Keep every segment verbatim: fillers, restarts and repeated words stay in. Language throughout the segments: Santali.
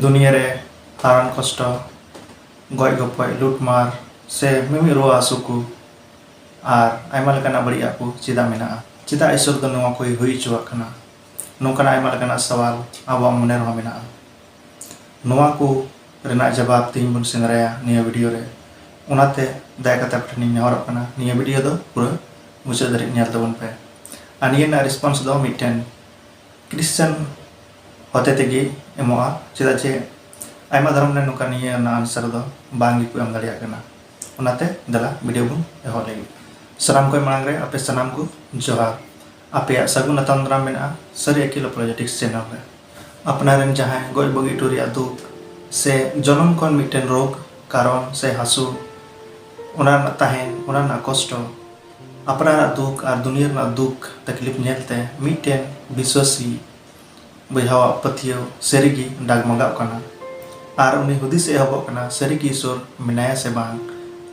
ᱫᱩᱱᱤᱭᱟᱹ ᱨᱮ ᱦᱟᱨᱚᱱ ᱠᱚᱥᱴᱚ, ᱜᱚᱡ ᱜᱚᱯᱚᱡ, ᱞᱩᱴᱢᱟᱨ, ᱥᱮ ᱢᱤᱢᱤᱫ ᱨᱩᱣᱟᱹ ᱦᱟᱹᱥᱩ ᱠᱚ ᱟᱨ ᱟᱭᱢᱟ ᱞᱮᱠᱟᱱᱟᱜ ᱵᱟᱹᱲᱤᱡᱟᱜ ᱠᱚ ᱪᱮᱫᱟᱜ ᱢᱮᱱᱟᱜᱼᱟ? ᱪᱮᱫᱟᱜ ᱤᱥᱚᱨ ᱫᱚ ᱱᱚᱣᱟ ᱠᱚᱭ ᱦᱩᱭ ᱦᱚᱪᱚᱣᱟᱜ ᱠᱟᱱᱟ? ᱱᱚᱝᱠᱟᱱᱟᱜ ᱟᱭᱢᱟ ᱞᱮᱠᱟᱱᱟᱜ ᱥᱟᱣᱟᱞ ᱟᱵᱚᱣᱟᱜ ᱢᱚᱱᱮ ᱨᱮᱦᱚᱸ ᱢᱮᱱᱟᱜᱼᱟ᱾ ᱱᱚᱣᱟ ᱠᱚ ᱨᱮᱱᱟᱜ ᱡᱟᱵᱟᱵ ᱛᱮᱦᱮᱧ ᱵᱚᱱ ᱥᱮᱸᱫᱽᱨᱟᱭᱟ ᱱᱤᱭᱟᱹ ᱵᱷᱤᱰᱤᱭᱳ ᱨᱮ᱾ ᱚᱱᱟᱛᱮ ᱫᱟᱭᱟ ᱠᱟᱛᱮ ᱟᱯᱮ ᱴᱷᱮᱱᱤᱧ ᱱᱮᱦᱚᱨᱚᱜ ᱠᱟᱱᱟ, ᱱᱤᱭᱟᱹ ᱵᱷᱤᱰᱤᱭᱳ ᱫᱚ ᱯᱩᱨᱟᱹ ᱢᱩᱪᱟᱹᱫ ᱫᱷᱟᱹᱨᱤᱡ ᱧᱮᱞ ᱛᱟᱵᱚᱱ ᱯᱮ᱾ ᱟᱨ ᱱᱤᱭᱟᱹ ᱨᱮᱱᱟᱜ ᱨᱮᱥᱯᱚᱱᱥ ᱫᱚ ᱢᱤᱫᱴᱮᱱ ᱠᱨᱤᱥᱪᱟᱱ ᱦᱚᱛᱮ ᱛᱮᱜᱮ ᱮᱢᱚᱜᱼᱟ, ᱪᱮᱫᱟᱜ ᱡᱮ ᱟᱭᱢᱟ ᱫᱷᱚᱨᱚᱢ ᱨᱮ ᱱᱚᱝᱠᱟ ᱱᱤᱭᱟᱹ ᱨᱮᱱᱟᱜ ᱟᱱᱥᱟᱨ ᱫᱚ ᱵᱟᱝ ᱜᱮᱠᱚ ᱮᱢ ᱫᱟᱲᱮᱭᱟᱜ ᱠᱟᱱᱟ᱾ ᱚᱱᱟᱛᱮ ᱫᱮᱞᱟ ᱵᱷᱤᱰᱤᱭᱳ ᱵᱚᱱ ᱮᱦᱚᱵ ᱞᱮᱜᱮ᱾ ᱥᱟᱱᱟᱢ ᱠᱷᱚᱱ ᱢᱟᱲᱟᱝ ᱨᱮ ᱟᱯᱮ ᱥᱟᱱᱟᱢ ᱠᱚ ᱡᱚᱦᱟᱨ᱾ ᱟᱯᱮᱭᱟᱜ ᱥᱟᱹᱜᱩᱱ ᱟᱛᱟᱝ ᱫᱟᱨᱟᱢ ᱢᱮᱱᱟᱜᱼᱟ ᱥᱟᱹᱨᱤ ᱟᱹᱠᱤᱞ ᱟᱯᱚᱞᱚᱡᱮᱴᱤᱠᱥ ᱪᱮᱱᱮᱞ ᱨᱮ᱾ ᱟᱯᱱᱟᱨ ᱨᱮᱱ ᱡᱟᱦᱟᱸᱭ ᱜᱚᱡ ᱵᱟᱹᱜᱤ ᱦᱚᱴᱚ ᱨᱮᱭᱟᱜ ᱫᱩᱠ ᱥᱮ ᱡᱚᱱᱚᱢ ᱠᱷᱚᱱ ᱢᱤᱫᱴᱮᱱ ᱨᱳᱜᱽ, ᱠᱟᱨᱚᱱ ᱥᱮ ᱦᱟᱹᱥᱩ, ᱚᱱᱟ ᱨᱮᱱᱟᱜ ᱛᱟᱦᱮᱱ, ᱚᱱᱟ ᱨᱮᱱᱟᱜ ᱠᱚᱥᱴᱚ, ᱟᱯᱱᱟᱨᱟᱜ ᱫᱩᱠ ᱟᱨ ᱫᱩᱱᱤᱭᱟᱹ ᱨᱮᱱᱟᱜ ᱫᱩᱠ ᱛᱟᱠᱞᱤᱯ ᱧᱮᱞᱛᱮ ᱢᱤᱫᱴᱮᱱ ᱵᱤᱥᱣᱟᱥᱤ ᱵᱚᱭᱦᱟᱣᱟᱜ ᱯᱟᱹᱛᱭᱟᱹᱣ ᱥᱟᱹᱨᱤᱜᱮ ᱰᱟᱜᱽᱢᱟᱜᱟᱜ ᱠᱟᱱᱟ᱾ ᱟᱨ ᱩᱱᱤ ᱦᱩᱫᱤᱥ ᱮ ᱮᱦᱚᱵᱚᱜ ᱠᱟᱱᱟ, ᱥᱟᱹᱨᱤᱜᱮ ᱤᱥᱚᱨ ᱢᱮᱱᱟᱭᱟ ᱥᱮ ᱵᱟᱝ?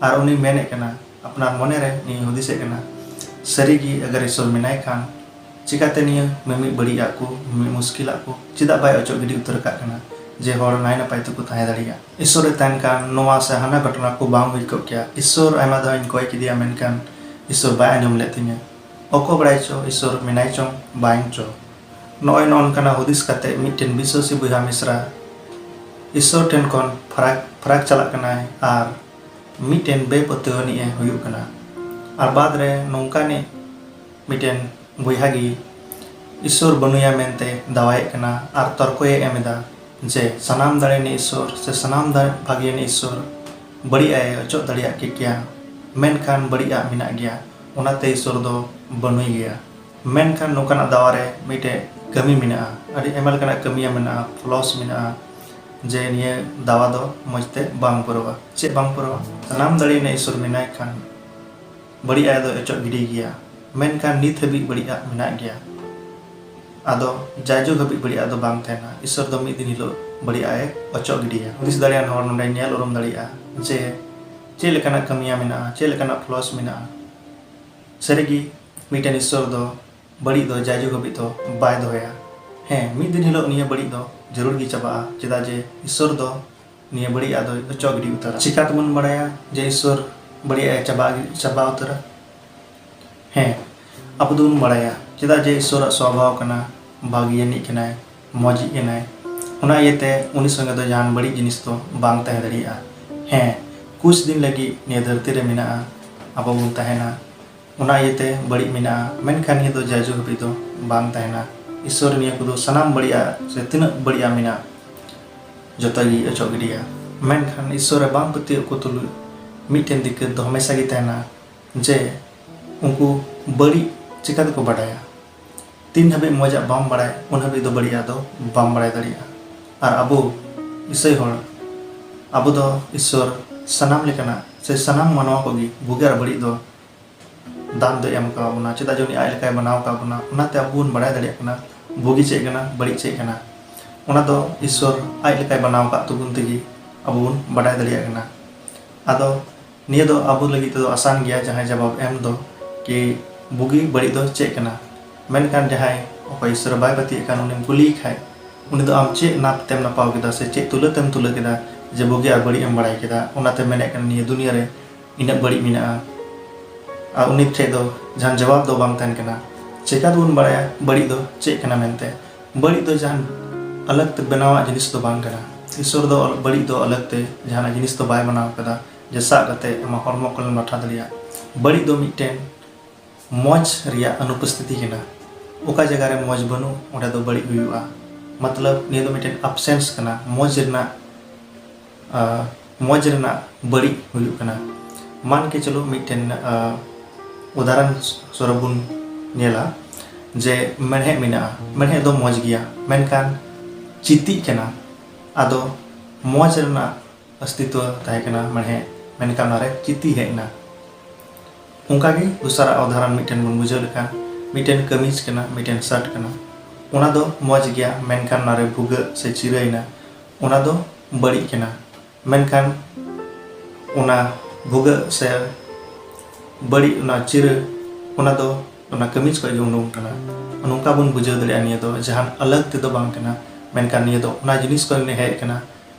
ᱟᱨ ᱩᱱᱤ ᱢᱮᱱᱮᱫ ᱠᱟᱱᱟ, ᱟᱯᱱᱟᱨ ᱢᱚᱱᱮᱨᱮ ᱩᱱᱤ ᱦᱩᱫᱤᱥᱮᱫ ᱠᱟᱱᱟ, ᱥᱟᱹᱨᱤᱜᱮ ᱟᱜᱟᱨ ᱤᱥᱚᱨ ᱢᱮᱱᱟᱭ ᱠᱷᱟᱱ, ᱪᱤᱠᱟᱛᱮ ᱱᱤᱭᱟᱹ ᱢᱤᱢᱤᱫ ᱵᱟᱹᱲᱤᱡᱟᱜ ᱠᱚ, ᱢᱤᱢᱤᱫ ᱢᱩᱥᱠᱤᱞᱟᱜ ᱠᱚ ᱪᱮᱫᱟᱜ ᱵᱟᱭ ᱚᱪᱚᱜ ᱜᱤᱰᱤ ᱩᱛᱟᱹᱨ ᱟᱠᱟᱫ ᱠᱟᱱᱟ, ᱡᱮ ᱦᱚᱲ ᱱᱟᱭ ᱱᱟᱯᱟᱭ ᱛᱮᱠᱚ ᱛᱟᱦᱮᱸ ᱫᱟᱲᱮᱭᱟᱜᱼᱟ? ᱤᱥᱚᱨᱮ ᱛᱟᱦᱮᱱ ᱠᱷᱟᱱ ᱱᱚᱣᱟ ᱥᱮ ᱦᱟᱱᱟ ᱜᱷᱚᱴᱚᱱᱟ ᱠᱚ ᱵᱟᱝ ᱦᱩᱭ ᱠᱚᱜ ᱠᱮᱭᱟ᱾ ᱤᱥᱚᱨ ᱟᱭᱢᱟ ᱫᱷᱟᱣ ᱤᱧ ᱠᱚᱭ ᱠᱮᱫᱮᱭᱟ, ᱢᱮᱱᱠᱷᱟᱱ ᱤᱥᱚᱨ ᱵᱟᱭ ᱟᱸᱡᱚᱢ ᱞᱮᱫ ᱛᱤᱧᱟᱹ᱾ ᱚᱠᱚᱭ ᱵᱟᱲᱟᱭ ᱪᱚ ᱤᱥᱚᱨ ᱢᱮᱱᱟᱭ ᱪᱚᱝ ᱵᱟᱝ ᱪᱚ᱾ ᱱᱚᱜᱼᱚᱭ ᱱᱚᱜᱼᱚ ᱱᱚᱝᱠᱟᱱᱟᱜ ᱦᱩᱫᱤᱥ ᱠᱟᱛᱮ ᱢᱤᱫᱴᱮᱱ ᱵᱤᱥᱣᱟᱥᱤ ᱵᱚᱭᱦᱟ ᱢᱤᱥᱨᱟ ᱤᱥᱚᱨ ᱴᱷᱮᱱ ᱠᱷᱚᱱ ᱯᱷᱟᱨᱟᱠ, ᱯᱷᱟᱨᱟᱠ ᱪᱟᱞᱟᱜ ᱠᱟᱱᱟᱭ ᱟᱨ ᱢᱤᱫᱴᱮᱱ ᱵᱮᱯᱟᱹᱛᱭᱟᱹᱣ ᱟᱹᱱᱤᱡ ᱮ ᱦᱩᱭᱩᱜ ᱠᱟᱱᱟ᱾ ᱟᱨ ᱵᱟᱫᱽ ᱨᱮ ᱱᱚᱝᱠᱟᱱᱤᱡ ᱢᱤᱫᱴᱮᱱ ᱵᱚᱭᱦᱟ ᱜᱮ ᱤᱥᱚᱨ ᱵᱟᱹᱱᱩᱭᱟ ᱢᱮᱱᱛᱮ ᱫᱟᱣᱟᱭᱮᱫ ᱠᱟᱱᱟ ᱟᱨ ᱛᱚᱨᱠᱚᱭᱮ ᱮᱢ ᱮᱫᱟ ᱡᱮ ᱥᱟᱱᱟᱢ ᱫᱟᱲᱮᱭᱟᱱᱤᱡ ᱤᱥᱚᱨ ᱥᱮ ᱥᱟᱱᱟᱢ ᱫᱟ-, ᱵᱷᱟᱜᱮᱭᱟᱱᱤᱡ ᱤᱥᱚᱨ ᱵᱟᱹᱲᱤᱡ ᱟᱜ ᱮ ᱚᱪᱚᱜ ᱫᱟᱲᱮᱭᱟᱜ ᱠᱮ ᱜᱮᱭᱟ, ᱢᱮᱱᱠᱷᱟᱱ ᱵᱟᱹᱲᱤᱡ ᱟᱜ ᱢᱮᱱᱟᱜ ᱜᱮᱭᱟ, ᱚᱱᱟᱛᱮ ᱤᱥᱚᱨ ᱫᱚ ᱵᱟᱹᱱᱩᱭ ᱜᱮᱭᱟ᱾ ᱢᱮᱱᱠᱷᱟᱱ ᱱᱚᱝᱠᱟᱱᱟᱜ ᱫᱟᱣᱟ ᱨᱮ ᱢᱤᱫᱴᱮᱡ ᱠᱟᱹᱢᱤ ᱢᱮᱱᱟᱜᱼᱟ, ᱟᱹᱰᱤ ᱟᱭᱢᱟ ᱞᱮᱠᱟᱱᱟᱜ ᱠᱟᱹᱢᱤᱭᱟᱹ ᱢᱮᱱᱟᱜᱼᱟ, ᱯᱷᱞᱚᱥ ᱢᱮᱱᱟᱜᱼᱟ, ᱡᱮ ᱱᱤᱭᱟᱹ ᱫᱟᱣᱟ ᱫᱚ ᱢᱚᱡᱽ ᱛᱮ ᱵᱟᱝ ᱯᱩᱨᱟᱹᱣᱟ᱾ ᱪᱮᱫ ᱵᱟᱝ ᱯᱩᱨᱟᱹᱣᱟ? ᱥᱟᱱᱟᱢ ᱫᱟᱲᱮᱭᱟᱱᱤᱡ ᱤᱥᱚᱨ ᱢᱮᱱᱟᱭ ᱠᱷᱟᱱ ᱵᱟᱹᱲᱤᱡ ᱟᱜ ᱫᱚ ᱚᱪᱚᱜ ᱜᱤᱰᱤ ᱜᱮᱭᱟ, ᱢᱮᱱᱠᱷᱟᱱ ᱱᱤᱛ ᱦᱟᱹᱵᱤᱡ ᱵᱟᱹᱲᱤᱡ ᱟᱜ ᱢᱮᱱᱟᱜ ᱜᱮᱭᱟ᱾ ᱟᱫᱚ ᱡᱟᱭᱡᱩᱜᱽ ᱦᱟᱹᱵᱤᱡ ᱵᱟᱹᱲᱤᱡ ᱟᱜ ᱫᱚ ᱵᱟᱝ ᱛᱟᱦᱮᱱᱟ, ᱤᱥᱚᱨ ᱫᱚ ᱢᱤᱫ ᱫᱤᱱ ᱦᱤᱞᱳᱜ ᱵᱟᱹᱲᱤᱡ ᱟᱜ ᱮ ᱚᱪᱚᱜ ᱜᱤᱰᱤᱭᱟ᱾ ᱦᱩᱫᱤᱥ ᱫᱟᱲᱮᱭᱟᱱ ᱦᱚᱲ ᱱᱚᱰᱮ ᱧᱮᱞ ᱩᱨᱩᱢ ᱫᱟᱲᱮᱭᱟᱜᱼᱟ ᱡᱮ ᱪᱮᱫ ᱞᱮᱠᱟᱱᱟᱜ ᱠᱟᱹᱢᱤᱭᱟᱹ ᱢᱮᱱᱟᱜᱼᱟ, ᱪᱮᱫ ᱞᱮᱠᱟᱱᱟᱜ ᱯᱷᱞᱚᱥ ᱢᱮᱱᱟᱜᱼᱟ᱾ ᱥᱟᱹᱨᱤᱜᱮ ᱢᱤᱫᱴᱮᱱ ᱤᱥᱚᱨ ᱫᱚ ᱵᱟᱹᱲᱤᱡ ᱫᱚ ᱡᱟᱭᱡᱩᱜᱽ ᱦᱟᱹᱵᱤᱡ ᱫᱚ ᱵᱟᱭ ᱫᱚᱦᱚᱭᱟ᱾ ᱦᱮᱸ, ᱢᱤᱫ ᱫᱤᱱ ᱦᱤᱞᱳᱜ ᱱᱤᱭᱟᱹ ᱵᱟᱹᱲᱤᱡ ᱫᱚ ᱡᱟᱹᱨᱩᱲ ᱜᱮ ᱪᱟᱵᱟᱜᱼᱟ, ᱪᱮᱫᱟᱜ ᱡᱮ ᱤᱥᱥᱚᱨ ᱫᱚ ᱱᱤᱭᱟᱹ ᱵᱟᱹᱲᱤᱡᱟᱜ ᱫᱚᱭ ᱚᱪᱚᱜ ᱜᱤᱰᱤ ᱩᱛᱟᱹᱨᱟ᱾ ᱪᱤᱠᱟ ᱛᱮᱵᱚᱱ ᱵᱟᱲᱟᱭᱟ ᱡᱮ ᱤᱥᱥᱚᱨ ᱵᱟᱹᱲᱤᱡᱟᱜ ᱮ ᱪᱟᱵᱟ, ᱪᱟᱵᱟ ᱩᱛᱟᱹᱨᱟ? ᱦᱮᱸ, ᱟᱵᱚ ᱫᱚᱵᱚᱱ ᱵᱟᱲᱟᱭᱟ, ᱪᱮᱫᱟᱜ ᱡᱮ ᱤᱥᱥᱚᱨᱟᱜ ᱥᱚᱵᱷᱟᱣ ᱠᱟᱱᱟ, ᱵᱷᱟᱹᱜᱤᱭᱟᱱᱤᱡ ᱠᱟᱱᱟᱭ, ᱢᱚᱡᱤᱡ ᱠᱟᱱᱟᱭ᱾ ᱚᱱᱟ ᱤᱭᱟᱹᱛᱮ ᱩᱱᱤ ᱥᱚᱸᱜᱮ ᱫᱚ ᱡᱟᱦᱟᱱ ᱵᱟᱹᱲᱤᱡ ᱡᱤᱱᱤᱥ ᱫᱚ ᱵᱟᱝ ᱛᱟᱦᱮᱸ ᱫᱟᱲᱮᱭᱟᱜᱼᱟ᱾ ᱦᱮᱸ, ᱠᱩᱪ ᱫᱤᱱ ᱞᱟᱹᱜᱤᱫ ᱱᱤᱭᱟᱹ ᱫᱷᱟᱹᱨᱛᱤ ᱨᱮ ᱢᱮᱱᱟᱜᱼᱟ, ᱟᱵᱚ ᱵᱚᱱ ᱛᱟᱦᱮᱱᱟ, ᱚᱱᱟ ᱤᱭᱟᱹᱛᱮ ᱵᱟᱹᱲᱤᱡ ᱢᱮᱱᱟᱜᱼᱟ, ᱢᱮᱱᱠᱷᱟᱱ ᱱᱤᱭᱟᱹ ᱫᱚ ᱡᱟᱭᱡᱩᱜᱽ ᱦᱟᱹᱵᱤᱡ ᱫᱚ ᱵᱟᱝ ᱛᱟᱦᱮᱱᱟ᱾ ᱤᱥᱥᱚᱨ ᱱᱤᱭᱟᱹ ᱠᱚᱫᱚ ᱥᱟᱱᱟᱢ ᱵᱟᱹᱲᱤᱡᱟᱜ ᱥᱮ ᱛᱤᱱᱟᱹᱜ ᱵᱟᱹᱲᱤᱡᱟᱜ ᱢᱮᱱᱟᱜ, ᱡᱚᱛᱚ ᱜᱮ ᱚᱪᱚᱜ ᱜᱤᱰᱤᱭᱟ᱾ ᱢᱮᱱᱠᱷᱟᱱ ᱤᱥᱥᱚᱨ ᱨᱮ ᱵᱟᱝ ᱯᱟᱹᱛᱭᱟᱹᱣ ᱠᱚ ᱛᱩᱞᱩᱡ ᱢᱤᱫᱴᱮᱱ ᱫᱤᱠᱠᱟᱹᱛ ᱫᱚ ᱦᱟᱢᱮᱥᱟ ᱜᱮ ᱛᱟᱦᱮᱱᱟ ᱡᱮ ᱩᱱᱠᱩ ᱵᱟᱹᱲᱤᱡ ᱪᱤᱠᱟ ᱛᱮᱠᱚ ᱵᱟᱰᱟᱭᱟ? ᱛᱤᱱ ᱦᱟᱹᱵᱤᱡ ᱢᱚᱡᱟᱜ ᱵᱟᱢ ᱵᱟᱲᱟᱭ, ᱩᱱ ᱦᱟᱹᱵᱤᱡ ᱫᱚ ᱵᱟᱹᱲᱤᱡᱟᱜ ᱫᱚ ᱵᱟᱢ ᱵᱟᱲᱟᱭ ᱫᱟᱲᱮᱭᱟᱜᱼᱟ᱾ ᱟᱨ ᱟᱵᱚ ᱤᱥᱟᱹᱭ ᱦᱚᱲ, ᱟᱵᱚ ᱫᱚ ᱤᱥᱥᱚᱨ ᱥᱟᱱᱟᱢ ᱞᱮᱠᱟᱱᱟᱜ ᱥᱮ ᱥᱟᱱᱟᱢ ᱢᱟᱱᱣᱟ ᱠᱚᱜᱮ ᱵᱩᱜᱤ ᱟᱨ ᱵᱟᱹᱲᱤᱡ ᱫᱚ ᱫᱟᱱ ᱫᱚᱭ ᱮᱢ ᱠᱟᱣᱟ ᱵᱚᱱᱟ, ᱪᱮᱫᱟᱜ ᱡᱮ ᱩᱱᱤ ᱟᱡ ᱞᱮᱠᱟᱭ ᱵᱮᱱᱟᱣ ᱟᱠᱟᱫ ᱵᱚᱱᱟ᱾ ᱚᱱᱟᱛᱮ ᱟᱵᱚ ᱵᱚᱱ ᱵᱟᱲᱟᱭ ᱫᱟᱲᱮᱭᱟᱜ ᱠᱟᱱᱟ ᱵᱩᱜᱤ ᱪᱮᱫ ᱠᱟᱱᱟ, ᱵᱟᱹᱲᱤᱡ ᱪᱮᱫ ᱠᱟᱱᱟ᱾ ᱚᱱᱟ ᱫᱚ ᱤᱥᱥᱚᱨ ᱟᱡ ᱞᱮᱠᱟᱭ ᱵᱮᱱᱟᱣ ᱟᱠᱟᱫ ᱛᱟᱵᱚᱱ ᱛᱮᱜᱮ ᱟᱵᱚ ᱵᱚᱱ ᱵᱟᱰᱟᱭ ᱫᱟᱲᱮᱭᱟᱜ ᱠᱟᱱᱟ᱾ ᱟᱫᱚ ᱱᱤᱭᱟᱹ ᱫᱚ ᱟᱵᱚ ᱞᱟᱹᱜᱤᱫ ᱛᱮᱫᱚ ᱟᱥᱟᱱ ᱜᱮᱭᱟ, ᱡᱟᱦᱟᱸᱭ ᱡᱚᱵᱟᱵ ᱮᱢ ᱫᱚ ᱠᱤ ᱵᱩᱜᱤ ᱵᱟᱹᱲᱤᱡ ᱫᱚ ᱪᱮᱫ ᱠᱟᱱᱟ᱾ ᱢᱮᱱᱠᱷᱟᱱ ᱡᱟᱦᱟᱸᱭ ᱚᱠᱚᱭ ᱤᱥᱥᱚᱨ ᱵᱟᱭ ᱯᱟᱹᱛᱭᱟᱹᱜ ᱠᱟᱱ, ᱩᱱᱤᱢ ᱠᱩᱞᱤᱭᱮ ᱠᱷᱟᱡ, ᱩᱱᱤ ᱫᱚ ᱟᱢ ᱪᱮᱫ ᱱᱟᱯ ᱛᱮᱢ ᱱᱟᱯᱟᱣ ᱠᱮᱫᱟ ᱥᱮ ᱪᱮᱫ ᱛᱩᱞᱟᱹ ᱛᱮᱢ ᱛᱩᱞᱟᱹ ᱠᱮᱫᱟ ᱡᱮ ᱵᱩᱜᱤ ᱟᱨ ᱵᱟᱹᱲᱤᱡ ᱮᱢ ᱵᱟᱲᱟᱭ ᱠᱮᱫᱟ, ᱚᱱᱟᱛᱮ ᱢᱮᱱᱮᱫ ᱠᱟᱱᱟ ᱱᱤᱭᱟᱹ ᱫᱩᱱᱤᱭᱟᱹ ᱨᱮ ᱤᱱᱟᱹᱜ ᱵᱟᱹᱲᱤᱡ ᱢᱮᱱᱟᱜᱼᱟ? ᱟᱨ ᱩᱱᱤ ᱴᱷᱮᱡ ᱫᱚ ᱡᱟᱦᱟᱱ ᱡᱚᱵᱟᱵ ᱫᱚ ᱵᱟᱝ ᱛᱟᱦᱮᱱ ᱠᱟᱱᱟ᱾ ᱪᱮᱠᱟ ᱛᱮᱵᱚᱱ ᱵᱟᱲᱟᱭᱟ ᱵᱟᱹᱲᱤᱡ ᱫᱚ ᱪᱮᱫ ᱠᱟᱱᱟ ᱢᱮᱱᱛᱮ? ᱵᱟᱹᱲᱤᱡ ᱫᱚ ᱡᱟᱦᱟᱱ ᱟᱞᱟᱜᱽ ᱛᱮ ᱵᱮᱱᱟᱣᱟᱜ ᱡᱤᱱᱤᱥ ᱫᱚ ᱵᱟᱝ ᱠᱟᱱᱟ᱾ ᱤᱥᱥᱚᱨ ᱫᱚ ᱵᱟᱹᱲᱤᱡ ᱫᱚ ᱟᱞᱟᱜᱽ ᱛᱮ ᱡᱟᱦᱟᱱᱟᱜ ᱡᱤᱱᱤᱥ ᱫᱚ ᱵᱟᱭ ᱵᱮᱱᱟᱣ ᱠᱟᱫᱟ ᱡᱮ ᱥᱟᱵ ᱠᱟᱛᱮ ᱟᱢᱟᱜ ᱦᱚᱲᱢᱚ ᱠᱚᱨᱮᱢ ᱞᱟᱴᱷᱟ ᱫᱟᱲᱮᱭᱟᱜᱼᱟ᱾ ᱵᱟᱹᱲᱤᱡ ᱫᱚ ᱢᱤᱫᱴᱮᱱ ᱢᱚᱡᱽ ᱨᱮᱭᱟᱜ ᱚᱱᱩᱯᱚᱥᱛᱷᱤᱛᱤ ᱠᱟᱱᱟ᱾ ᱚᱠᱟ ᱡᱟᱭᱜᱟ ᱨᱮ ᱢᱚᱡᱽ ᱵᱟᱹᱱᱩᱜ, ᱚᱸᱰᱮ ᱫᱚ ᱵᱟᱹᱲᱤᱡ ᱦᱩᱭᱩᱜᱼᱟ᱾ ᱢᱚᱛᱞᱚᱵ, ᱱᱤᱭᱟᱹ ᱫᱚ ᱢᱤᱫᱴᱮᱱ absence ᱠᱟᱱᱟ ᱢᱚᱡᱽ ᱨᱮᱱᱟᱜ, ᱟ, ᱢᱚᱡᱽ ᱨᱮᱱᱟᱜ ᱵᱟᱹᱲᱤᱡ ᱦᱩᱭᱩᱜ ᱠᱟᱱᱟ᱾ ᱢᱟᱱ ᱠᱮ ᱪᱚᱞᱚ, ᱢᱤᱫᱴᱮᱱ, ᱟ, ᱩᱫᱟᱦᱚᱨᱚᱱ ᱥᱚᱨᱚᱯ ᱵᱚᱱ ᱧᱮᱞᱟ ᱡᱮ ᱢᱮᱬᱦᱮᱫ ᱢᱮᱱᱟᱜᱼᱟ, ᱢᱮᱬᱦᱮᱫ ᱫᱚ ᱢᱚᱡᱽ ᱜᱮᱭᱟ, ᱢᱮᱱᱠᱷᱟᱱ ᱪᱤᱛᱤᱜ ᱠᱟᱱᱟ᱾ ᱟᱫᱚ ᱢᱚᱡᱽ ᱨᱮᱱᱟᱜ ᱚᱥᱛᱤᱛᱣᱚ ᱛᱟᱦᱮᱸ ᱠᱟᱱᱟ ᱢᱮᱬᱦᱮᱫ, ᱢᱮᱱᱠᱷᱟᱱ ᱚᱱᱟᱨᱮ ᱪᱤᱛᱤ ᱦᱮᱡ ᱮᱱᱟ᱾ ᱚᱱᱠᱟᱜᱮ ᱫᱚᱥᱟᱨᱟᱜ ᱩᱫᱟᱦᱚᱨᱚᱱ ᱢᱤᱫᱴᱮᱱ ᱵᱚᱱ ᱵᱩᱡᱷᱟᱹᱣ ᱞᱮᱠᱷᱟᱱ, ᱢᱤᱫᱴᱮᱱ ᱠᱟᱹᱢᱤᱡᱽ ᱠᱟᱱᱟ, ᱢᱤᱫᱴᱮᱱ shirt ᱠᱟᱱᱟ, ᱚᱱᱟ ᱫᱚ ᱢᱚᱡᱽ ᱜᱮᱭᱟ, ᱢᱮᱱᱠᱷᱟᱱ ᱚᱱᱟᱨᱮ ᱵᱷᱩᱜᱟᱹᱜ ᱥᱮ ᱪᱤᱨᱟᱹᱭᱮᱱᱟ, ᱚᱱᱟ ᱫᱚ ᱵᱟᱹᱲᱤᱡ ᱠᱟᱱᱟ᱾ ᱢᱮᱱᱠᱷᱟᱱ ᱚᱱᱟ ᱵᱷᱩᱜᱟᱹᱜ ᱥᱮ ᱵᱟᱹᱲᱤᱡ ᱚᱱᱟ ᱪᱤᱨᱟᱹ, ᱚᱱᱟ ᱫᱚ ᱚᱱᱟ ᱠᱟᱹᱢᱤᱡ ᱠᱷᱚᱱ ᱜᱮ ᱩᱰᱩᱝ ᱠᱟᱱᱟ᱾ ᱱᱚᱝᱠᱟ ᱵᱚᱱ ᱵᱩᱡᱷᱟᱹᱣ ᱫᱟᱲᱮᱭᱟᱜᱼᱟ, ᱱᱤᱭᱟᱹ ᱫᱚ ᱡᱟᱦᱟᱱ ᱟᱞᱟᱜᱽ ᱛᱮᱫᱚ ᱵᱟᱝ ᱠᱟᱱᱟ, ᱢᱮᱱᱠᱷᱟᱱ ᱱᱤᱭᱟᱹ ᱫᱚ ᱚᱱᱟ ᱡᱤᱱᱤᱥ ᱠᱷᱚᱱ ᱜᱮ ᱦᱮᱡ ᱠᱟᱱᱟ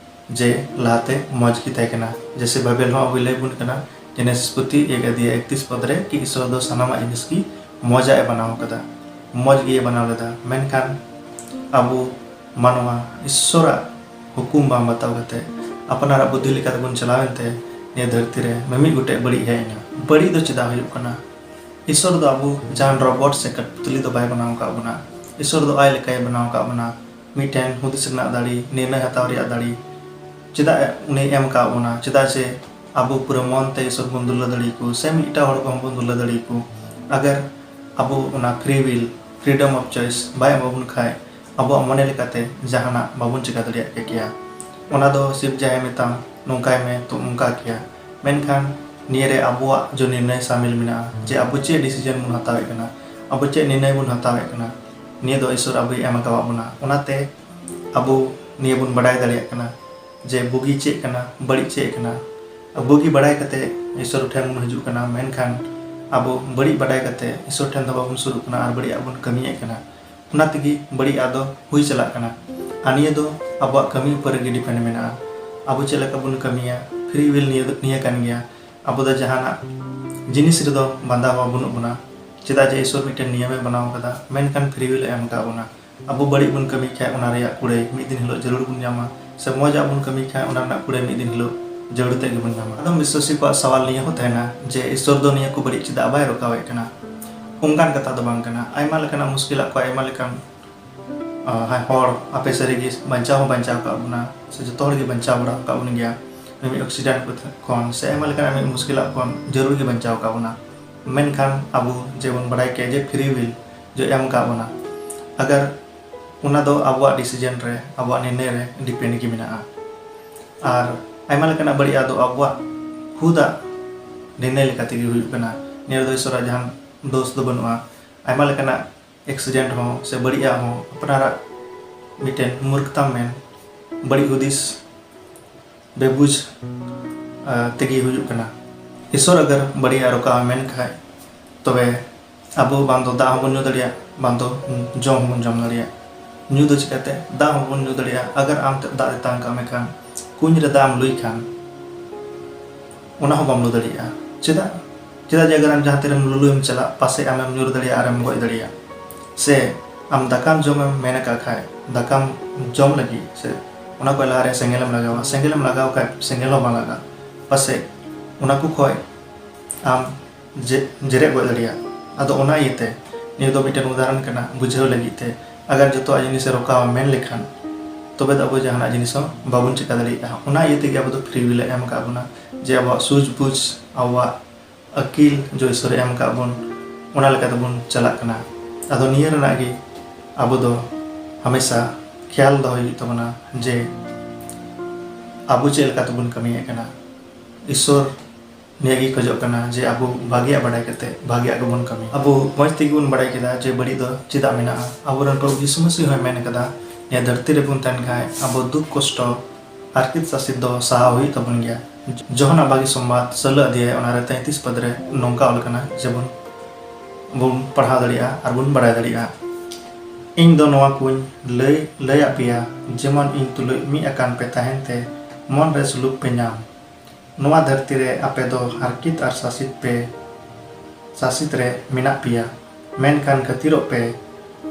ᱡᱮ ᱞᱟᱦᱟᱛᱮ ᱢᱚᱡᱽ ᱜᱮ ᱛᱟᱦᱮᱸ ᱠᱟᱱᱟ᱾ ᱡᱮᱭᱥᱮ ᱵᱟᱭᱵᱮᱞ ᱦᱚᱸ ᱟᱵᱚᱭ ᱞᱟᱹᱭ ᱵᱚᱱ ᱠᱟᱱᱟ, ᱡᱮᱱᱮᱥᱤᱥ ᱯᱩᱛᱷᱤ ᱮᱠ ᱟᱫᱷᱭᱟᱭ ᱮᱠᱛᱨᱤᱥ ᱯᱚᱫ ᱨᱮ, ᱠᱤ ᱤᱥᱚᱨ ᱫᱚ ᱥᱟᱱᱟᱢᱟᱜ ᱡᱤᱱᱤᱥ ᱜᱮ ᱢᱚᱡᱟᱜ ᱮ ᱵᱮᱱᱟᱣ ᱠᱟᱫᱟ, ᱢᱚᱡᱽ ᱜᱮᱭ ᱵᱮᱱᱟᱣ ᱞᱮᱫᱟ᱾ ᱢᱮᱱᱠᱷᱟᱱ ᱟᱵᱚ ᱢᱟᱱᱣᱟ ᱤᱥᱚᱨᱟᱜ ᱦᱩᱠᱩᱢ ᱵᱟᱝ ᱵᱟᱛᱟᱣ ᱠᱟᱛᱮ ᱟᱯᱱᱟᱨᱟᱜ ᱵᱩᱫᱷᱤ ᱞᱮᱠᱟ ᱛᱮᱵᱚᱱ ᱪᱟᱞᱟᱣ ᱮᱱᱛᱮ ᱱᱤᱭᱟᱹ ᱫᱷᱟᱹᱨᱛᱤ ᱨᱮ ᱢᱤᱢᱤᱫ ᱜᱚᱴᱮᱡ ᱵᱟᱹᱲᱤᱡ ᱦᱮᱡ ᱮᱱᱟ᱾ ᱵᱟᱹᱲᱤᱡ ᱫᱚ ᱪᱮᱫᱟᱜ ᱦᱩᱭᱩᱜ ᱠᱟᱱᱟ? ᱤᱥᱚᱨ ᱫᱚ ᱟᱵᱚ ᱡᱟᱦᱟᱱ ᱨᱚᱵᱚᱴ ᱥᱮ ᱠᱟᱴᱯᱩᱛᱞᱤ ᱫᱚ ᱵᱟᱭ ᱵᱮᱱᱟᱣ ᱟᱠᱟᱫ ᱵᱚᱱᱟ᱾ ᱤᱥᱚᱨ ᱫᱚ ᱟᱡ ᱞᱮᱠᱟᱭ ᱵᱮᱱᱟᱣ ᱟᱠᱟᱫ ᱵᱚᱱᱟ, ᱢᱤᱫᱴᱮᱱ ᱦᱩᱫᱤᱥ ᱨᱮᱱᱟᱜ ᱫᱟᱲᱮ, ᱱᱤᱨᱱᱚᱭ ᱦᱟᱛᱟᱣ ᱨᱮᱭᱟᱜ ᱫᱟᱲᱮ᱾ ᱪᱮᱫᱟᱜ ᱩᱱᱤ ᱮᱢ ᱟᱠᱟᱫ ᱵᱚᱱᱟ? ᱪᱮᱫᱟᱜ ᱡᱮ ᱟᱵᱚ ᱯᱩᱨᱟᱹ ᱢᱚᱱ ᱛᱮ ᱤᱥᱚᱨ ᱵᱚᱱ ᱫᱩᱞᱟᱹ ᱫᱟᱲᱮ ᱟᱠᱚ ᱥᱮ ᱢᱤᱫᱴᱟᱝ ᱦᱚᱲ ᱠᱚᱦᱚᱸ ᱵᱚᱱ ᱫᱩᱞᱟᱹ ᱫᱟᱲᱮ ᱟᱠᱚ᱾ ᱟᱜᱟᱨ ᱟᱵᱚ ᱚᱱᱟ free will, freedom of choice ᱵᱟᱭ ᱮᱢᱟ ᱵᱚᱱ ᱠᱷᱟᱡ, ᱟᱵᱚᱣᱟᱜ ᱢᱚᱱᱮ ᱞᱮᱠᱟᱛᱮ ᱡᱟᱦᱟᱱᱟᱜ ᱵᱟᱵᱚᱱ ᱪᱮᱠᱟ ᱫᱟᱲᱮᱭᱟᱜ ᱠᱮᱭᱟ᱾ ᱚᱱᱟ ᱫᱚ ᱥᱤᱵ ᱡᱟᱦᱟᱸᱭ ᱢᱮᱛᱟᱢ, ᱱᱚᱝᱠᱟᱭ ᱢᱮ, ᱛᱚ ᱚᱱᱠᱟ ᱠᱮᱭᱟ᱾ ᱢᱮᱱᱠᱷᱟᱱ ᱱᱤᱭᱟᱹ ᱨᱮ ᱟᱵᱚᱣᱟᱜ ᱡᱚ ᱱᱤᱨᱱᱚᱭ ᱥᱟᱢᱤᱞ ᱢᱮᱱᱟᱜᱼᱟ, ᱡᱮ ᱟᱵᱚ ᱪᱮᱫ decision ᱵᱚᱱ ᱦᱟᱛᱟᱣᱮᱫ ᱠᱟᱱᱟ, ᱟᱵᱚ ᱪᱮᱫ ᱱᱤᱨᱱᱚᱭ ᱵᱚᱱ ᱦᱟᱛᱟᱣᱮᱫ ᱠᱟᱱᱟ, ᱱᱤᱭᱟᱹ ᱫᱚ ᱤᱥᱚᱨ ᱟᱵᱚᱭ ᱮᱢ ᱟᱠᱟᱣᱟᱫ ᱵᱚᱱᱟ᱾ ᱚᱱᱟᱛᱮ ᱟᱵᱚ ᱱᱤᱭᱟᱹ ᱵᱚᱱ ᱵᱟᱰᱟᱭ ᱫᱟᱲᱮᱭᱟᱜ ᱠᱟᱱᱟ ᱡᱮ ᱵᱩᱜᱤ ᱪᱮᱫ ᱠᱟᱱᱟ, ᱵᱟᱹᱲᱤᱡ ᱪᱮᱫ ᱠᱟᱱᱟ᱾ ᱵᱩᱜᱤ ᱵᱟᱰᱟᱭ ᱠᱟᱛᱮ ᱤᱥᱚᱨ ᱴᱷᱮᱱ ᱵᱚᱱ ᱦᱤᱡᱩᱜ ᱠᱟᱱᱟ, ᱢᱮᱱᱠᱷᱟᱱ ᱟᱵᱚ ᱵᱟᱹᱲᱤᱡ ᱵᱟᱰᱟᱭ ᱠᱟᱛᱮ ᱤᱥᱚᱨ ᱴᱷᱮᱱ ᱫᱚ ᱵᱟᱵᱚᱱ ᱥᱩᱨᱩᱜ ᱠᱟᱱᱟ ᱟᱨ ᱵᱟᱹᱲᱤᱡᱟᱜ ᱵᱚᱱ ᱠᱟᱹᱢᱤᱭᱮᱫ ᱠᱟᱱᱟ᱾ ᱚᱱᱟ ᱛᱮᱜᱮ ᱵᱟᱹᱲᱤᱡᱟᱜ ᱫᱚ ᱦᱩᱭ ᱪᱟᱞᱟᱜ ᱠᱟᱱᱟ᱾ ᱟᱨ ᱱᱤᱭᱟᱹ ᱫᱚ ᱟᱵᱚᱣᱟᱜ ᱠᱟᱹᱢᱤ ᱩᱯᱚᱨ ᱨᱮᱜᱮ depend ᱢᱮᱱᱟᱜᱼᱟ, ᱟᱵᱚ ᱪᱮᱫ ᱞᱮᱠᱟ ᱵᱚᱱ ᱠᱟᱹᱢᱤᱭᱟ᱾ Free will ᱱᱤᱭᱟᱹ ᱫᱚ, ᱱᱤᱭᱟᱹ ᱠᱟᱱ ᱜᱮᱭᱟ᱾ ᱟᱵᱚ ᱫᱚ ᱡᱟᱦᱟᱱᱟᱜ ᱡᱤᱱᱤᱥ ᱨᱮᱫᱚ ᱵᱟᱸᱫᱷᱟ ᱦᱚᱸ ᱵᱟᱹᱱᱩᱜ ᱵᱚᱱᱟ, ᱪᱮᱫᱟᱜ ᱡᱮ ᱤᱥᱚᱨ ᱢᱤᱫᱴᱮᱱ ᱱᱤᱭᱚᱢᱮ ᱵᱮᱱᱟᱣ ᱟᱠᱟᱫᱟ, ᱢᱮᱱᱠᱷᱟᱱ free will ᱮ ᱮᱢ ᱟᱠᱟᱫ ᱵᱚᱱᱟ᱾ ᱟᱵᱚ ᱵᱟᱹᱲᱤᱡ ᱵᱚᱱ ᱠᱟᱹᱢᱤ ᱠᱷᱟᱡ ᱚᱱᱟ ᱨᱮᱭᱟᱜ ᱠᱩᱲᱟᱹᱭ ᱢᱤᱫ ᱫᱤᱱ ᱦᱤᱞᱳᱜ ᱡᱟᱹᱨᱩᱲ ᱵᱚᱱ ᱧᱟᱢᱟ, ᱥᱮ ᱢᱚᱡᱽ ᱟᱜ ᱵᱚᱱ ᱠᱟᱹᱢᱤ ᱠᱷᱟᱡ ᱚᱱᱟ ᱨᱮᱱᱟᱜ ᱠᱩᱲᱟᱹᱭ ᱢᱤᱫ ᱫᱤᱱ ᱦᱤᱞᱳᱜ ᱡᱟᱹᱨᱩᱲ ᱛᱮ ᱜᱮᱵᱚᱱ ᱧᱟᱢᱟ᱾ ᱟᱫᱚᱢ ᱵᱤᱥᱣᱟᱥᱤ ᱠᱚᱣᱟᱜ ᱥᱟᱣᱟᱞ ᱱᱤᱭᱟᱹ ᱦᱚᱸ ᱛᱟᱦᱮᱱᱟ ᱡᱮ ᱤᱥᱚᱨ ᱫᱚ ᱱᱤᱭᱟᱹ ᱠᱚ ᱵᱟᱹᱲᱤᱡ ᱪᱮᱫᱟᱜ ᱵᱟᱭ ᱨᱚᱠᱟᱣᱮᱫ ᱠᱟᱱᱟ? ᱚᱱᱠᱟᱱ ᱠᱟᱛᱷᱟ ᱫᱚ ᱵᱟᱝ ᱠᱟᱱᱟ᱾ ᱟᱭᱢᱟ ᱞᱮᱠᱟᱱᱟᱜ ᱢᱩᱥᱠᱤᱞᱟᱜ ᱠᱚ ᱟᱭᱢᱟ ᱞᱮᱠᱟᱱ, ᱟᱸ, ᱦᱚᱲ ᱟᱯᱮ ᱥᱟᱹᱨᱤ ᱜᱮ ᱵᱟᱧᱪᱟᱣ ᱦᱚᱸ ᱵᱟᱧᱪᱟᱣ ᱟᱠᱟᱫ ᱵᱚᱱᱟ, ᱥᱮ ᱡᱚᱛᱚ ᱦᱚᱲ ᱜᱮ ᱵᱟᱧᱪᱟᱣ ᱵᱟᱲᱟ ᱟᱠᱟᱫ ᱵᱚᱱ ᱜᱮᱭᱟ᱾ ᱢᱤᱢᱤᱫ accident ᱠᱷᱚᱱ ᱥᱮ ᱟᱭᱢᱟ ᱞᱮᱠᱟᱱᱟᱜ ᱢᱤᱫ ᱢᱩᱥᱠᱤᱞᱟᱜ ᱠᱷᱚᱱ ᱡᱟᱹᱨᱩᱲ ᱜᱮ ᱵᱟᱧᱪᱟᱣ ᱟᱠᱟᱫ ᱵᱚᱱᱟ᱾ ᱢᱮᱱᱠᱷᱟᱱ ᱟᱵᱚ ᱡᱮᱵᱚᱱ ᱵᱟᱲᱟᱭ ᱠᱮᱫ ᱡᱮ free will ᱡᱮ ᱮᱢ ᱟᱠᱟᱫ ᱵᱚᱱᱟ, ᱟᱜᱟᱨ ᱚᱱᱟ ᱫᱚ ᱟᱵᱚᱣᱟᱜ decision ᱨᱮ, ᱟᱵᱚᱣᱟᱜ ᱱᱤᱨᱱᱚᱭ ᱨᱮ depend ᱜᱮ ᱢᱮᱱᱟᱜᱼᱟ᱾ ᱟᱨ ᱟᱭᱢᱟ ᱞᱮᱠᱟᱱᱟᱜ ᱵᱟᱹᱲᱤᱡᱟᱜ ᱫᱚ ᱟᱵᱚᱣᱟᱜ ᱠᱷᱩᱫᱟᱜ ᱱᱤᱨᱱᱚᱭ ᱞᱮᱠᱟ ᱛᱮᱜᱮ ᱦᱩᱭᱩᱜ ᱠᱟᱱᱟ᱾ ᱱᱤᱭᱟᱹ ᱨᱮᱫᱚ ᱤᱥᱚᱨᱟᱜ ᱡᱟᱦᱟᱱ ᱫᱳᱥ ᱫᱚ ᱵᱟᱹᱱᱩᱜᱼᱟ᱾ ᱟᱭᱢᱟ ᱞᱮᱠᱟᱱᱟᱜ accident ᱦᱚᱸ ᱥᱮ ᱵᱟᱹᱲᱤᱡᱟᱜ ᱦᱚᱸ ᱟᱯᱱᱟᱨᱟᱜ ᱢᱤᱫᱴᱮᱱ ᱢᱩᱨᱠᱷᱛᱟᱢ ᱢᱮᱱ, ᱵᱟᱹᱲᱤᱡ ᱦᱩᱫᱤᱥ, ᱵᱮᱵᱩᱡᱽ, ᱟᱸ, ᱛᱮᱜᱮ ᱦᱩᱭᱩᱜ ᱠᱟᱱᱟ᱾ ᱤᱥᱚᱨ ᱟᱜᱟᱨ ᱵᱟᱹᱲᱤᱡᱟᱜ ᱨᱚᱠᱟᱣ ᱢᱮᱱ ᱠᱷᱟᱡ, ᱛᱚᱵᱮ ᱟᱵᱚ ᱵᱟᱝ ᱫᱚ ᱫᱟᱜ ᱦᱚᱸᱵᱚᱱ ᱧᱩ ᱫᱟᱲᱮᱭᱟᱜᱼᱟ, ᱵᱟᱝ ᱫᱚ ᱡᱚᱢ ᱦᱚᱸᱵᱚᱱ ᱡᱚᱢ ᱫᱟᱲᱮᱭᱟᱜᱼᱟ᱾ ᱧᱩ ᱫᱚ ᱪᱤᱠᱟᱹᱛᱮ? ᱫᱟᱜ ᱦᱚᱸᱵᱚᱱ ᱧᱩ ᱫᱟᱲᱮᱭᱟᱜᱼᱟ᱾ ᱟᱜᱟᱨ ᱟᱢ ᱴᱷᱮᱱ ᱫᱟᱜ ᱛᱮᱛᱟᱝ ᱠᱟᱜ ᱢᱮ ᱠᱷᱟᱱ, ᱠᱩᱧ ᱨᱮ ᱫᱟᱜ ᱮᱢ ᱞᱩᱭ ᱠᱷᱟᱱ, ᱚᱱᱟ ᱦᱚᱸ ᱵᱟᱢ ᱞᱩ ᱫᱟᱲᱮᱭᱟᱜᱼᱟ᱾ ᱪᱮᱫᱟᱜ? ᱪᱮᱫᱟᱜ ᱡᱮ ᱟᱜᱟᱨ ᱟᱢ ᱡᱟᱦᱟᱸ ᱛᱤᱨᱮᱢ ᱞᱩᱞᱩᱭᱮᱢ ᱪᱟᱞᱟᱜ, ᱯᱟᱥᱮᱡ ᱟᱢᱮᱢ ᱧᱩᱨ ᱫᱟᱲᱮᱭᱟᱜᱼᱟ ᱟᱨᱮᱢ ᱜᱚᱡ ᱫᱟᱲᱮᱭᱟᱜᱼᱟ᱾ ᱥᱮ ᱟᱢ ᱫᱟᱠᱟᱢ ᱡᱚᱢᱮᱢ ᱢᱮᱱ ᱟᱠᱟᱫ ᱠᱷᱟᱡ, ᱫᱟᱠᱟᱢ ᱡᱚᱢ ᱞᱟᱹᱜᱤᱫ ᱥᱮ ᱚᱱᱟ ᱠᱚ ᱞᱟᱦᱟᱨᱮ ᱥᱮᱸᱜᱮᱞᱮᱢ ᱞᱟᱜᱟᱣᱟ, ᱥᱮᱸᱜᱮᱞᱮᱢ ᱞᱟᱜᱟᱣ ᱠᱷᱟᱡ ᱥᱮᱸᱜᱮᱞ ᱦᱚᱸ ᱵᱟᱝ ᱞᱟᱜᱟᱜᱼᱟ, ᱯᱟᱥᱮᱡ ᱚᱱᱟ ᱠᱚ ᱠᱷᱚᱡ ᱟᱢ ᱡᱮ-, ᱡᱮᱨᱮᱫ ᱜᱚᱡ ᱫᱟᱲᱮᱭᱟᱜᱼᱟ᱾ ᱟᱫᱚ ᱚᱱᱟ ᱤᱭᱟᱹᱛᱮ ᱱᱤᱭᱟᱹ ᱫᱚ ᱢᱤᱫᱴᱮᱱ ᱩᱫᱟᱦᱚᱨᱚᱱ ᱠᱟᱱᱟ ᱵᱩᱡᱷᱟᱹᱣ ᱞᱟᱹᱜᱤᱫ ᱛᱮ᱾ ᱟᱜᱟᱨ ᱡᱚᱛᱚᱣᱟᱜ ᱡᱤᱱᱤᱥᱮ ᱨᱚᱠᱟᱣᱟ ᱢᱮᱱ ᱞᱮᱠᱷᱟᱱ, ᱛᱚᱵᱮ ᱫᱚ ᱟᱵᱚ ᱡᱟᱦᱟᱱᱟᱜ ᱡᱤᱱᱤᱥ ᱦᱚᱸ ᱵᱟᱵᱚᱱ ᱪᱮᱠᱟ ᱫᱟᱲᱮᱭᱟᱜᱼᱟ᱾ ᱚᱱᱟ ᱤᱭᱟᱹ ᱛᱮᱜᱮ ᱟᱵᱚ ᱫᱚ free will ᱮ ᱮᱢ ᱟᱠᱟᱫ ᱵᱚᱱᱟ, ᱡᱮ ᱟᱵᱚᱣᱟᱜ ᱥᱩᱡᱽ ᱵᱩᱡᱽ, ᱟᱵᱚᱣᱟᱜ ᱟᱹᱠᱤᱞ ᱡᱚ ᱤᱥᱥᱚᱨᱮ ᱮᱢ ᱟᱠᱟᱫ ᱵᱚᱱ, ᱚᱱᱟ ᱞᱮᱠᱟ ᱛᱮᱵᱚᱱ ᱪᱟᱞᱟᱜ ᱠᱟᱱᱟ᱾ ᱟᱫᱚ ᱱᱤᱭᱟᱹ ᱨᱮᱱᱟᱜ ᱜᱮ ᱟᱵᱚ ᱫᱚ ᱦᱟᱢᱮᱥᱟ ᱠᱷᱮᱭᱟᱞ ᱫᱚᱦᱚᱭ ᱦᱩᱭᱩᱜ ᱛᱟᱵᱚᱱᱟ ᱡᱮ ᱟᱵᱚ ᱪᱮᱫ ᱞᱮᱠᱟ ᱛᱮᱵᱚᱱ ᱠᱟᱹᱢᱤᱭᱮᱫ ᱠᱟᱱᱟ᱾ ᱤᱥᱥᱚᱨ ᱱᱤᱭᱟᱹ ᱜᱮ ᱠᱷᱚᱡᱚᱜ ᱠᱟᱱᱟ ᱡᱮ ᱟᱵᱚ ᱵᱷᱟᱜᱮᱭᱟᱜ ᱵᱟᱰᱟᱭ ᱠᱟᱛᱮ ᱵᱷᱟᱜᱮᱭᱟᱜ ᱜᱮᱵᱚᱱ ᱠᱟᱹᱢᱤ᱾ ᱟᱵᱚ ᱢᱚᱡᱽ ᱛᱮᱜᱮ ᱵᱚᱱ ᱵᱟᱰᱟᱭ ᱠᱮᱫᱟ ᱡᱮ ᱵᱟᱹᱲᱤᱡ ᱫᱚ ᱪᱮᱫᱟᱜ ᱢᱮᱱᱟᱜᱼᱟ᱾ ᱟᱵᱚᱨᱮᱱ ᱯᱨᱚᱵᱷᱩ ᱡᱤᱥᱩ ᱢᱟᱹᱥᱤᱦ ᱦᱚᱸᱭ ᱢᱮᱱ ᱠᱟᱫᱟ, ᱱᱤᱭᱟᱹ ᱫᱷᱟᱹᱨᱛᱤ ᱨᱮᱵᱚᱱ ᱛᱟᱦᱮᱱ ᱠᱷᱟᱡ ᱟᱵᱚ ᱫᱩᱠ ᱠᱚᱥᱴᱚ ᱦᱟᱨᱠᱮᱛ ᱥᱟᱥᱮᱛ ᱫᱚ ᱥᱟᱦᱟᱣ ᱦᱩᱭᱩᱜ ᱛᱟᱵᱚᱱ ᱜᱮᱭᱟ᱾ ᱡᱚᱦᱚᱱᱟᱜ ᱵᱷᱟᱹᱜᱤ ᱥᱚᱢᱵᱟᱫ ᱥᱳᱞᱳ ᱚᱫᱷᱭᱟᱭ ᱚᱱᱟᱨᱮ ᱛᱮᱸᱭᱛᱨᱤᱥ ᱯᱚᱫ ᱨᱮ ᱱᱚᱝᱠᱟ ᱚᱞ ᱠᱟᱱᱟ, ᱡᱮᱢᱚᱱ ᱵᱚᱱ ᱯᱟᱲᱦᱟᱣ ᱫᱟᱲᱮᱭᱟᱜᱼᱟ ᱟᱨ ᱵᱚᱱ ᱵᱟᱲᱟᱭ ᱫᱟᱲᱮᱭᱟᱜᱼᱟ, "ᱤᱧ ᱫᱚ ᱱᱚᱣᱟ ᱠᱚᱧ ᱞᱟᱹᱭ, ᱞᱟᱹᱭᱟᱫ ᱯᱮᱭᱟ, ᱡᱮᱢᱚᱱ ᱤᱧ ᱛᱩᱞᱩᱡ ᱢᱤᱫ ᱟᱠᱟᱱ ᱯᱮ ᱛᱟᱦᱮᱱ ᱛᱮ ᱢᱚᱱ ᱨᱮ ᱥᱩᱞᱩᱠ ᱯᱮ ᱧᱟᱢ᱾ ᱱᱚᱣᱟ ᱫᱷᱟᱹᱨᱛᱤ ᱨᱮ ᱟᱯᱮ ᱫᱚ ᱦᱟᱨᱠᱮᱛ ᱟᱨ ᱥᱟᱥᱮᱛ ᱯᱮ, ᱥᱟᱥᱮᱛ ᱨᱮ ᱢᱮᱱᱟᱜ ᱯᱮᱭᱟ, ᱢᱮᱱᱠᱷᱟᱱ ᱠᱷᱟᱹᱛᱤᱨᱚᱜ ᱯᱮ,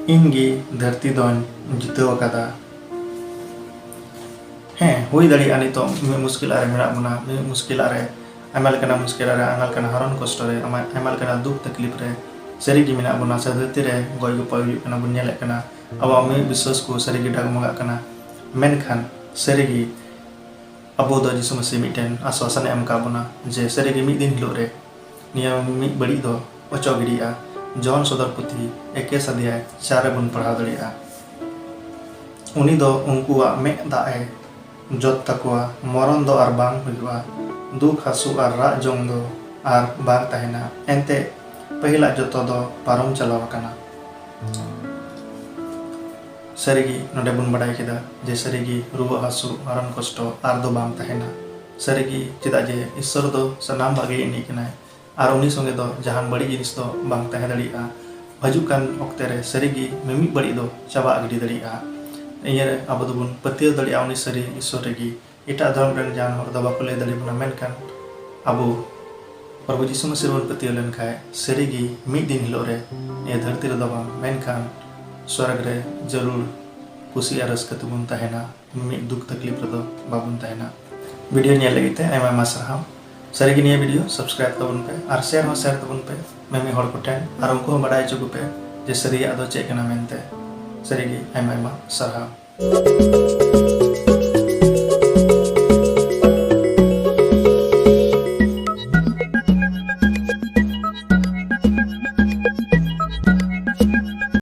ᱤᱧ ᱜᱮ ᱫᱷᱟᱹᱨᱛᱤ ᱫᱚᱧ ᱡᱤᱛᱟᱹᱣ ᱟᱠᱟᱫᱟ᱾" ᱦᱮᱸ, ᱦᱩᱭ ᱫᱟᱲᱮᱭᱟᱜᱼᱟ ᱱᱤᱛᱚᱜ ᱢᱤᱫ ᱢᱩᱥᱠᱤᱞ ᱨᱮ ᱢᱮᱱᱟᱜ ᱵᱚᱱᱟ, ᱢᱤᱫ ᱢᱩᱥᱠᱤᱞ ᱨᱮ, ᱟᱭᱢᱟ ᱞᱮᱠᱟᱱᱟᱜ ᱢᱩᱥᱠᱤᱞ ᱨᱮ, ᱟᱭᱢᱟ ᱞᱮᱠᱟᱱᱟᱜ ᱦᱟᱨᱚᱱ ᱠᱚᱥᱴᱚ ᱨᱮ, ᱟᱭᱢᱟ, ᱟᱭᱢᱟ ᱞᱮᱠᱟᱱᱟᱜ ᱫᱩᱠ ᱛᱟᱠᱞᱤᱯ ᱨᱮ ᱥᱟᱹᱨᱤ ᱜᱮ ᱢᱮᱱᱟᱜ ᱵᱚᱱᱟ᱾ ᱥᱮ ᱫᱷᱟᱹᱨᱛᱤ ᱨᱮ ᱜᱚᱡ ᱜᱚᱯᱚᱡ ᱦᱩᱭᱩᱜ ᱠᱟᱱᱟ, ᱵᱚᱱ ᱧᱮᱞᱮᱫ ᱠᱟᱱᱟ, ᱟᱵᱚᱣᱟᱜ ᱢᱤᱫ ᱵᱤᱥᱥᱟᱹᱥ ᱠᱚ ᱥᱟᱹᱨᱤ ᱜᱮ ᱰᱟᱜᱽᱢᱚᱜᱟᱜ ᱠᱟᱱᱟ᱾ ᱢᱮᱱᱠᱷᱟᱱ ᱥᱟᱹᱨᱤ ᱜᱮ ᱟᱵᱚ ᱫᱚ ᱡᱤᱥᱩ ᱢᱟᱹᱥᱤ ᱢᱤᱫᱴᱮᱱ ᱟᱥᱣᱟᱥᱟᱱᱮ ᱮᱢ ᱟᱠᱟᱫ ᱵᱚᱱᱟ ᱡᱮ ᱥᱟᱹᱨᱤ ᱜᱮ ᱢᱤᱫ ᱫᱤᱱ ᱦᱤᱞᱳᱜ ᱨᱮ ᱱᱤᱭᱟᱹ ᱢᱤᱫ ᱵᱟᱹᱲᱤᱡ ᱫᱚ ᱚᱪᱚᱜ ᱜᱤᱰᱤᱜᱼᱟ᱾ ᱡᱚᱦᱚᱱ ᱥᱚᱫᱚᱨ ᱯᱩᱛᱷᱤ ᱮᱠᱮᱥ ᱚᱫᱷᱭᱟᱭ ᱪᱟᱨ ᱨᱮᱵᱚᱱ ᱯᱟᱲᱦᱟᱣ ᱫᱟᱲᱮᱭᱟᱜᱼᱟ, "ᱩᱱᱤ ᱫᱚ ᱩᱱᱠᱩᱣᱟᱜ ᱢᱮᱫ ᱫᱟᱜ ᱮ ᱡᱚᱫ ᱛᱟᱠᱚᱣᱟ, ᱢᱚᱨᱚᱱ ᱫᱚ ᱟᱨ ᱵᱟᱝ ᱦᱩᱭᱩᱜᱼᱟ, ᱫᱩᱠ ᱦᱟᱹᱥᱩ ᱟᱨ ᱨᱟᱜ ᱡᱚᱝ ᱫᱚ ᱟᱨ ᱵᱟᱝ ᱛᱟᱦᱮᱱᱟ, ᱮᱱᱛᱮ ᱯᱟᱹᱦᱤᱞᱟᱜ ᱡᱚᱛᱚ ᱫᱚ ᱯᱟᱨᱚᱢ ᱪᱟᱞᱟᱣ ᱟᱠᱟᱱᱟ᱾" ᱥᱟᱹᱨᱤᱜᱮ ᱱᱚᱰᱮ ᱵᱚᱱ ᱵᱟᱰᱟᱭ ᱠᱮᱫᱟ ᱡᱮ ᱥᱟᱹᱨᱤᱜᱮ ᱨᱩᱣᱟᱹ ᱦᱟᱹᱥᱩ, ᱦᱟᱨᱚᱱ ᱠᱚᱥᱴᱚ ᱟᱨ ᱫᱚ ᱵᱟᱝ ᱛᱟᱦᱮᱱᱟ᱾ ᱥᱟᱹᱨᱤᱜᱮ, ᱪᱮᱫᱟᱜ ᱡᱮ ᱤᱥᱥᱚᱨ ᱫᱚ ᱥᱟᱱᱟᱢ ᱵᱷᱟᱜᱮ ᱮᱱᱮᱡ ᱠᱟᱱᱟᱭ᱾ ᱟᱨ ᱩᱱᱤ ᱥᱚᱸᱜᱮ ᱫᱚ ᱡᱟᱦᱟᱱ ᱵᱟᱹᱲᱤᱡ ᱡᱤᱱᱤᱥ ᱫᱚ ᱵᱟᱝ ᱛᱟᱦᱮᱸ ᱫᱟᱲᱮᱭᱟᱜᱼᱟ᱾ ᱦᱤᱡᱩᱜ ᱠᱟᱱ ᱚᱠᱛᱮ ᱨᱮ ᱥᱟᱹᱨᱤᱜᱮ ᱢᱤᱢᱤᱫ ᱵᱟᱹᱲᱤᱡ ᱫᱚ ᱪᱟᱵᱟ ᱜᱤᱰᱤ ᱫᱟᱲᱮᱭᱟᱜᱼᱟ᱾ ᱤᱭᱟᱹ ᱨᱮ ᱟᱵᱚ ᱫᱚᱵᱚᱱ ᱯᱟᱹᱛᱭᱟᱹᱣ ᱫᱟᱲᱮᱭᱟᱜᱼᱟ ᱩᱱᱤ ᱥᱟᱹᱨᱤ ᱤᱥᱥᱚᱨ ᱨᱮᱜᱮ᱾ ᱮᱴᱟᱜ ᱫᱷᱚᱨᱚᱢ ᱨᱮᱱ ᱡᱟᱦᱟᱱ ᱦᱚᱲ ᱫᱚ ᱵᱟᱠᱚ ᱞᱟᱹᱭ ᱫᱟᱲᱮᱭᱟᱵᱚᱱᱟ, ᱢᱮᱱᱠᱷᱟᱱ ᱟᱵᱚ ᱯᱨᱚᱵᱷᱩ ᱡᱤᱥᱩ ᱢᱟᱹᱥᱤ ᱨᱮᱵᱚᱱ ᱯᱟᱹᱛᱭᱟᱹᱣ ᱞᱮᱱᱠᱷᱟᱱ ᱥᱟᱹᱨᱤᱜᱮ ᱢᱤᱫ ᱫᱤᱱ ᱦᱤᱞᱳᱜ ᱨᱮ ᱱᱤᱭᱟᱹ ᱫᱷᱟᱹᱨᱛᱤ ᱨᱮᱫᱚ ᱵᱟᱝ, ᱢᱮᱱᱠᱷᱟᱱ ᱥᱚᱨᱜᱽ ᱨᱮ ᱡᱟᱹᱨᱩᱲ ᱠᱩᱥᱤ ᱟᱨ ᱨᱟᱹᱥᱠᱟᱹ ᱛᱮᱵᱚᱱ ᱛᱟᱦᱮᱱᱟ᱾ ᱢᱤᱫ ᱫᱩᱠ ᱛᱟᱠᱞᱤᱯ ᱨᱮᱫᱚ ᱵᱟᱵᱚᱱ ᱛᱟᱦᱮᱱᱟ᱾ ᱵᱷᱤᱰᱤᱭᱳ ᱧᱮᱞ ᱞᱟᱹᱜᱤᱫ ᱛᱮ ᱟᱭᱢᱟ ᱟᱭᱢᱟ ᱥᱟᱨᱦᱟᱣ᱾ ᱥᱟᱹᱨᱤᱜᱮ ᱱᱤᱭᱟᱹ ᱵᱷᱤᱰᱤᱭᱳ subscribe ᱛᱟᱵᱚᱱ ᱯᱮ ᱟᱨ share ᱦᱚᱸ share ᱛᱟᱵᱚᱱ ᱯᱮ ᱢᱤᱢᱤᱫ ᱦᱚᱲ ᱠᱚᱴᱷᱮᱱ, ᱟᱨ ᱩᱱᱠᱩ ᱦᱚᱸ ᱵᱟᱰᱟᱭ ᱦᱚᱪᱚ ᱠᱚᱯᱮ ᱡᱮ ᱥᱟᱹᱨᱤᱭᱟᱜ ᱫᱚ ᱪᱮᱫ ᱠᱟᱱᱟ ᱢᱮᱱᱛᱮ᱾ ᱥᱟᱹᱨᱤᱜᱮ ᱟᱭᱢᱟ ᱟᱭᱢᱟ ᱥᱟᱨᱦᱟᱣ᱾